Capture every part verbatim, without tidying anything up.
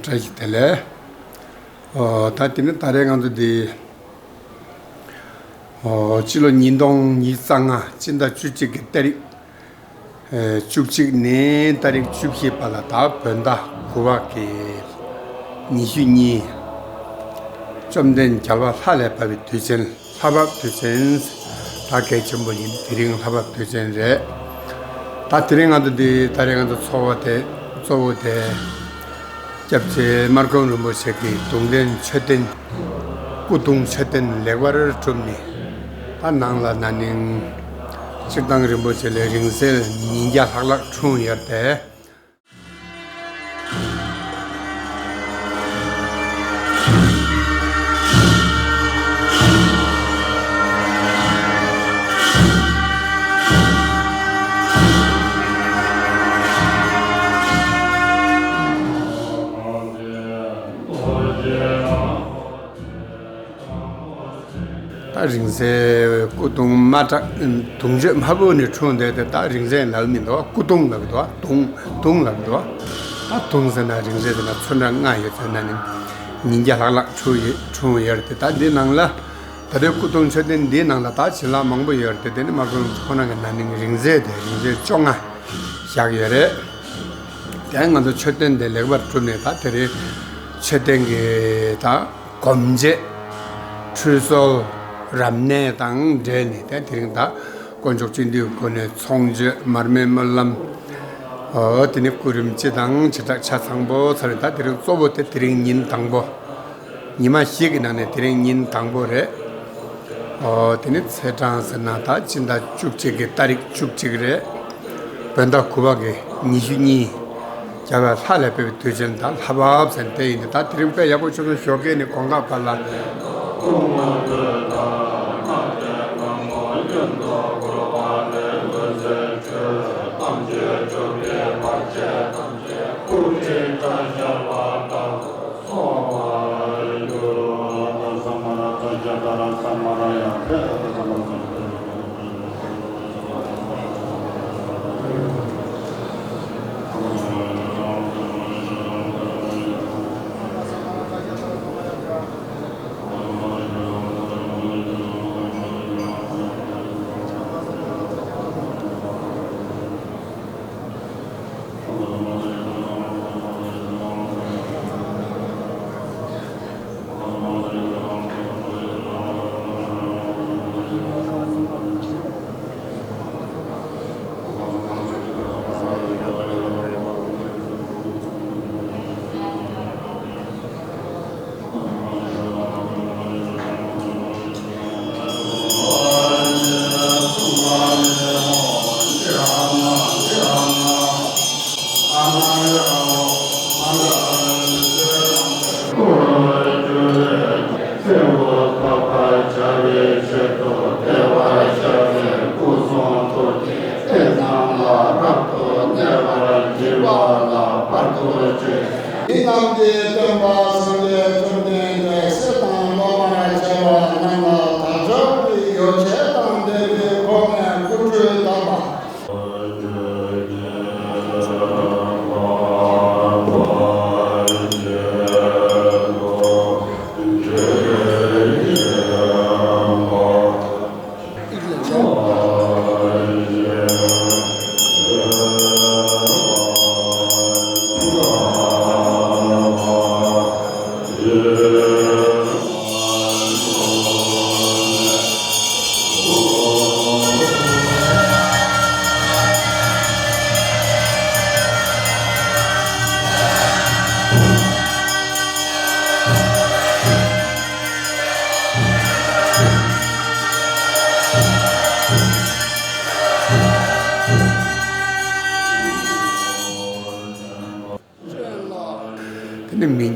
བཀྲ་ཤིས་བདེ་ལེགས། ཨོ། ད་དེ་ནི་ད་རེས་ང་ཚོ་འདི། ཨོ། སྤྱི་ལོ་ཉིས་སྟོང་ཉི་ཤུ་རྩ་ལྔ་སྤྱི་ཟླ་བཅུ་གཅིག་གི་ཏ་རིག་ཨེ། བཅུ་གཅིག་ནས་ཏ་རིག་བཅུ་བཞི་བར་ལ་ད་བོད་ཟླ་དགུ་པ་གི་ཉི་ཤུ་གཉིས། བཅོམ་ལྡན་རྒྱལ་བ་ལྷ་ལས་བབས་པའི་དུས་ཆེན། ལྷ་བབས་དུས་ཆེན། ད་གལ་ཆེན་པོ་ཡིན། དེ་རིང་ལྷ་བབས་དུས་ཆེན་རེད། ད་དེ་རིང་ང་ཚོ་འདི་ད་རེས་ང་ཚོ་འཚོ་བ་དེ་གཙོ་བོ་དེ་སྐྱབས་རྗེ་སྨར་ཁམས་རིན་པོ་ཆེ་གི་གདུང་རྟེན་མཆོད་རྟེན། སྐུ་གདུང་མཆོད་རྟེན་ལེགས་པར་གྲུབ་ནས། ད་ནང་ལ་ན་ནིང་སྤྱིར་བཏང་རིན་པོ་ཆེ་ལས་རིང་བསྲེལ་ཉིས་བརྒྱ་ལྷག་ལྷག་འཁྲུངས་ཡོད་དེ། ད་རིང་བསྲེལ་སྐུ་གདུང་མ་གྲགས་གདུང་མཆོད་དམར་པོ་ནས་འཁྲུངས་བསྡད་དེ། ད་རིང་བསྲེལ་ལབ་མི་འདུག་སྐུ་གདུང་ལབ་འདུག་གདུང་། གདུང་ལབ་འདུག་ད་གདུང་ཟེར་ན་རིང་བསྲེལ་ཟེར་ན་ཚོན་ཁྲ་ལྔ་ཡོད་ཚོད་ན་ནི་ཉིས་བརྒྱ་ལྷག་ལྷག་འཁྲུངས་ཡོད། འཁྲུངས་ཡོད་རེད་དེ། ད་འདི་ནང་ལ་ད་ལྟའི་སྐུ་གདུང་མཆོད་རྟེན་འདིའི་ནང་ལ་ད་བྱིན་རླབས་མང་པོ་ཡོད་རེད་དེ། དེ་ནི་མ་གོ་ཁོ་རང་གི་ན་ནིང་རིང་བསྲེལ་དེ་རིང་བསྲེལ་བཅོ་ལྔ་བཞག་ཡོད་རེད། དེ་ང་ཚོ་མཆོད་རྟེན་དེ་ལེགས་པར་གྲུབ་ནས། ད་དེ་རིང་མཆོད་རྟེན་གྱི་ད་སྒོམ་བྱེད། ཁྲུས་གསོལ། རབ་གནས་དང་འབྲེལ་ནས། ད་དེ་རིང་ད་དཀོན་མཆོག་སྤྱི་འདུས་སྒོ་ནས་ཚོང་མཆོད། མར་མེའི་སྨོན་ལམ། ཨོ། དེ་ནས་སྐུ་རིམ་སྤྱི་དང་བྱེ་བྲག་ཆ་ཚང་པོ་ཚར་རེད། ད་དེ་རིང་གཙོ་བོ་དེ་དེ་རིང་ཉིན་དང་པོ། ཉི་མ་བཞི་གི་ནང་ནས་དེ་རིང་ཉིན་དང་པོ་རེད། ཨོ། དེ་ནི་ཚེས་གྲངས་ཟེར་ན་ད་སྤྱི་ཟླ་བཅུ་གཅིག་གི་ཏ་རིག་བཅུ་གཅིག་རེད། བོད་ཟླ་དགུ་པ་གི་ཉི་ཤུ་གཉིས། རྒྱལ་བ་ལྷ་ལས་བབས་པའི་དུས་ཆེན་ད་ལྷ་བབས་ཟེར་དེ་ཡིན་ཏེ། ད་དེ་རིང་དཔེ་ཡག་པོ་ཆོག་ཆོག་ཞོགས་ཀས་ནས་དགོང་དག་བར་ལ།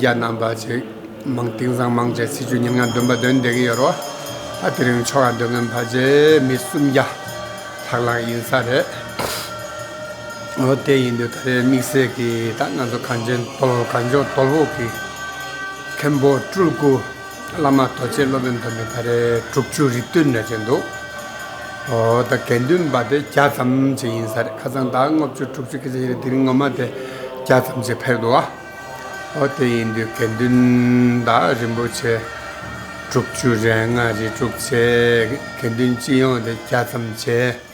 རྒྱ་རྣམ་པ་ཅིག་མང་། དེང་སང་མང་ཆེ་ཚེས་བཅུ་ཉེར་ལྔ་འདོན་པ་འདོན་བསྡད་ཀྱི་ཡོད་རེད་བ། ད་དེ་རིང་ཆོ་ག་འདོན་མཁན་ཕལ་ཆེར་མི་སུམ་བརྒྱ་ལྷག་ལྷག་ཡིན་ས་རེད། འོ་དེ་ཡིན་དུས་ད་རེས་དམིགས་བསལ་གྱི་ད་ང་ཚོ་གངས་ཅན་དོལ། གངས་ལྗོངས་དོལ་པོ་གི་མཁན་པོ་སྤྲུལ་སྐུ་བླ་མ་རྡོ་རྗེ་སློབ་དཔོན་ཐོན་པའི་ད་རེས་དྲུག་ཅུ་རེ་བདུན་འདྲ་ཅིག་འདུག་འོ་ད་དགེ་འདུན་པ་དེ་བརྒྱ་ཙམ་ཅིག་ཡིན་ས་རེད། ཁ་སང་ད་ལྔ་བཅུ་དྲུག་ཅུ་སྐད་ཆ་བཤད་རེད། དེ་རིང་ངོ་མ་དེ་བརྒྱ་ཙམ་ཅིག་ཕེབས་འདུག་ཨ། འོ་དེ་ཡིན་དུས་དགེ་འདུན་ད་རིན་པོ་ཆེ་དྲུག་ཅུ་རེ་ལྔ་རེ་དྲུག་བྱས། དགེ་འདུན་སྤྱི་ཡོངས་དེ་བརྒྱ་ཙམ་བྱས། དེ་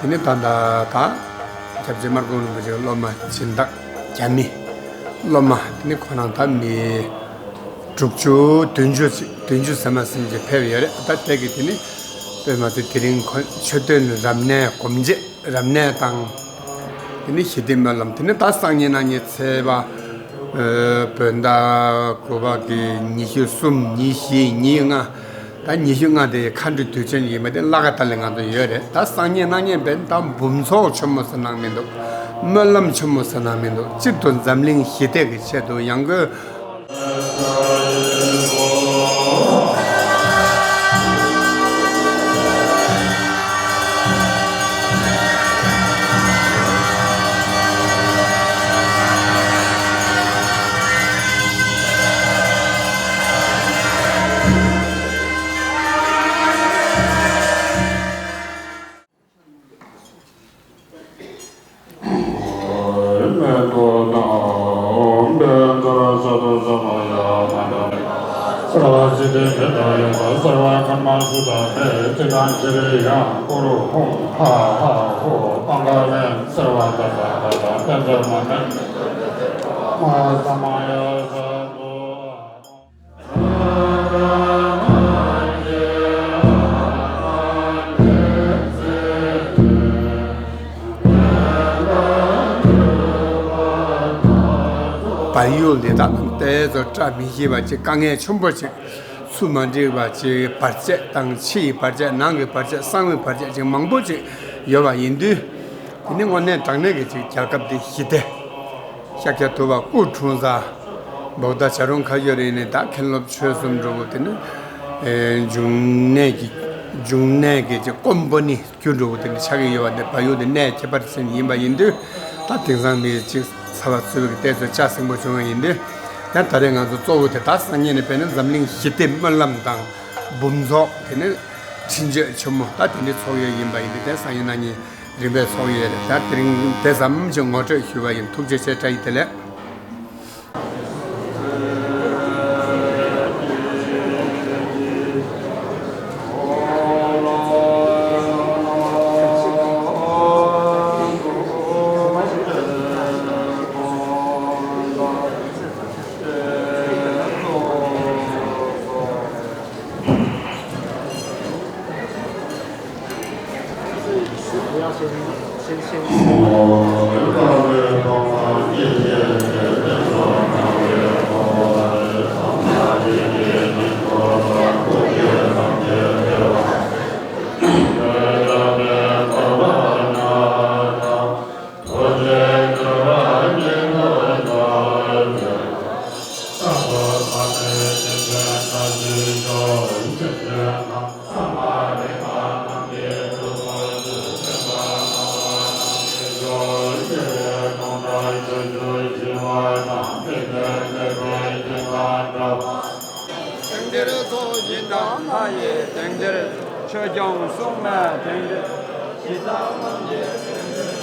ནས་ད་ལྟ་ད་སྐྱབས་རྗེ་སྨར་ཁམས་རིན་པོ་ཆེའི་སློབ་མ་སྦྱིན་བདག་རྒྱ་མི་སློབ་མ། དེ་ནས་ཁོ་རང་ད་མི་དྲུག་ཅུ་བདུན་ཅུ་ཅིག་བདུན་ཅུ་ཟིན་མ་ཟིན་ཅིག་ཕེབས་ཡོད་རེད། ད་དེ་གི་དེ་ནི་དཔེ་མ་ཚད་དེ་རིང་ཁོ་མཆོད་རྟེན་རབ་གནས་སྒོམ་རྗེས་རབ་གནས་དང་། དེ་ནི་ཞི་བདེའི་སྨོན་ལམ། དེ་ནི་ད་སང་ཉིན་གནངས་ཉིན་ཚེས་པ་ཨ་བོད་ཟླ་དགུ་པ་གི་ཉི་ཤུ་གསུམ། ཉི་བཞི། ཉི་ལྔ། ད་ཉི་ཤུ་ལྔ་དེ་མཁའ་འགྲོའི་དུས་ཆེན་ཡིན་པ་དེ་བླ་ག་ད་ལེ་ང་ཚོ་ཡོད་རེད། ད་སང་ཉིན་གནངས་ཉིན་བན་ད་འབུམ་ཚོགས་ཆེན་མོ་ཟེར་ནང་མི་འདུག་སྨོན་ལམ་ཆེན་མོ་ཟེར་ནང་མི་འདུག་སྤྱིར་དུ་འཛམ་གླིང་ཞི་བདེ་གི་ཆེད་དུ་ཡང་སྒོས། བལ་ཡུལ་འདི་དག་ཏོག་ཙམ་བཀྲ་མི་ཤིས་པ་ཅིག་དཀའ་ངལ་ཆེན་པོ་ཅིག་ཚུལ་མ་འགྲིག་པ་ཅིག་བར་ཆད་དང་། ཕྱི་ཡི་བར་ཆད། ནང་གི་བར་ཆད། གསང་བའི་བར་ཆད་ཅིག་མང་པོ་ཅིག་ཡོད་པ་ཡིན་དུས། དེ་ནི་དངོས་གནས་དྲང་གནས་ཀྱི་ཅིག་རྒྱལ་ཁབ་འདི་ཞི་བདེ། ཤཱཀྱ་ཐུབ་པ་སྐུ་འཁྲུངས་ས་བོད་ཟླ་བྱ་རུང་ཁ་ཡོད་རེད། ནི་ད་མཁན་སློབ་ཆོས་གསུམ་འགྲོ་བོ་དེ་ནི་ཨེ་འབྱུང་གནས་ཀྱི་འབྱུང་གནས་ཀྱི་ཅིག་ཀོམ་པ་ནི་རྒྱུ་འགྲོ་བོ་དེ་འདྲ་ཆགས་ཀྱི་ཡོད་པ་འདི་བལ་ཡུལ་འདི་གནས་ཁྱད་པར་ཅན་ཡིན་པ་ཡིན་དུས། ད་དེང་སང་མི་གཅིག་ཚ་བ་ཚུད་པའི་ལྟས་ཚོད་ལྕགས་སྲིན་པོ་བྱུང་བ་ཡིན་དུས། ཡང་ད་རེས་ང་ཚོ་གཙོ་བོ་དེ་ད་སང་ཉིན་ནས་བྱས་ནས་འཛམ་གླིང་ཞི་བདེ་སྨོན་ལམ་དང་འབུམ་ཚོགས། དེ་ནས་འཕྲིན་བཅོལ་ཆེན་མོ་ད་དེ་འདྲའི་ཚོགས་ཡོད་ཡིན་པ་ཡིན་དུས། དེ་སང་ཉིན་གནངས་ཉིན་རིམ་པས་ཚོགས་ཡོད་རེད། ད་དེ་རིང་དེ་ཙམ་ཞིག་ངོ་སྤྲོད་ཞུས་པ་ཡིན། ཐུགས་རྗེ་ཆེ། བཀྲ་ཤིས་བདེ་ལེགས། ཡི་དམ་ལྷ་ཡི་དེང་འདིར། ཆོས་ཀྱང་གསུངས་ནས་དེང་འདིར། ཡི་དམ་ལྷ་ཡི་དེང་འདིར།